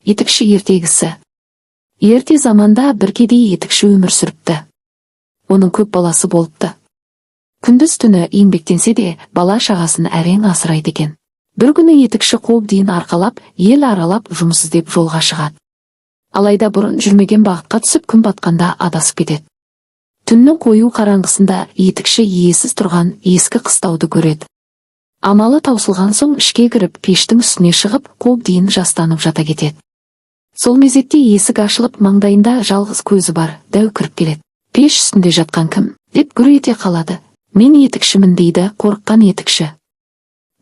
Етікші ертегісі. Ерте заманда бір кедей етікші өмір сүріпті. Оның көп баласы болыпты. Күндіз-түні еңбектенсе де, бала-шағасын әрең асырайды екен. Бір күні етікші қобдиын арқалап, ел аралап жұмыс іздеп жолға шығады. Алайда бұрын жүрмеген бағытқа түсіп, күн батқанда адасып кетеді. Түннің қою қараңғысында етікші иесіз тұрған ескі қыстауды көреді. Амалы таусылған соң ішке кіріп, пештің үстіне шығып, қобдиын жастанып жата кетеді. Сол мезетте есік ашылып, маңдайында жалғыз көзі бар дәу кіріп келеді. «Пеш үстінде жатқан кім?» деп гүр ете қалады. «Мен етікшімін», – дейді қорыққан етікші.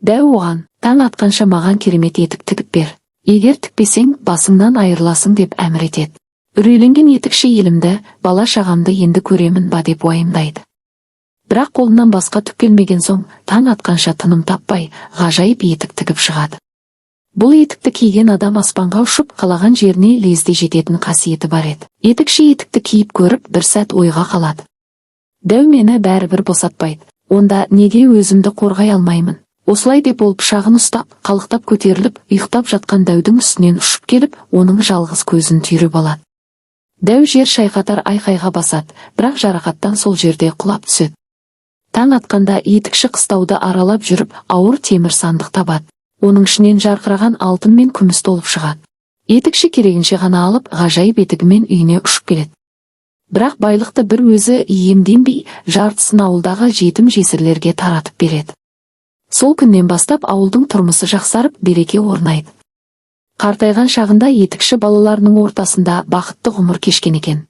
Дәу оған: «Таң атқанша маған керемет етік тігіп бер. Егер тікпесең, басыңнан айырыласың», – деп әмір етеді. Үрейленген етікші «Елімді, бала шағамды енді көремін ба?» деп уайымдайды. Бірақ қолынан басқа түк келмеген соң, таң атқанша тыным таппай, ғажайып етік тігіп шығады. Бұл етікті киген адам аспанға ұшып, қалаған жеріне лезде жететін қасиеті бар еді. Етікші етікті киіп көріп, бір сәт ойға қалады. «Дәу мені бәрібір босатпайды. Онда неге өзімді қорғай алмаймын?» Осылай деп ол пышағын ұстап, қалықтап көтеріліп, ұйықтап жатқан дәудің үстінен ұшып келіп, оның жалғыз көзін түйреп алады. Дәу жер шайқатар айқайға басады, бірақ жарақаттан сол жерде құлап түседі. Таң атқанда етікші қыстауды аралап жүріп, ауыр темір сандық табады. Оның ішінен жарқыраған алтын мен күміс толып шығады. Етікші керегінше ғана алып, ғажайып етігімен үйіне ұшып келеді. Бірақ байлықты бір өзі иемденбей, жартысын ауылдағы жетім жесірлерге таратып береді. Сол күннен бастап ауылдың тұрмысы жақсарып, береке орнайды. Қартайған шағында етікші балаларының ортасында бақытты ғұмыр кешкен екен.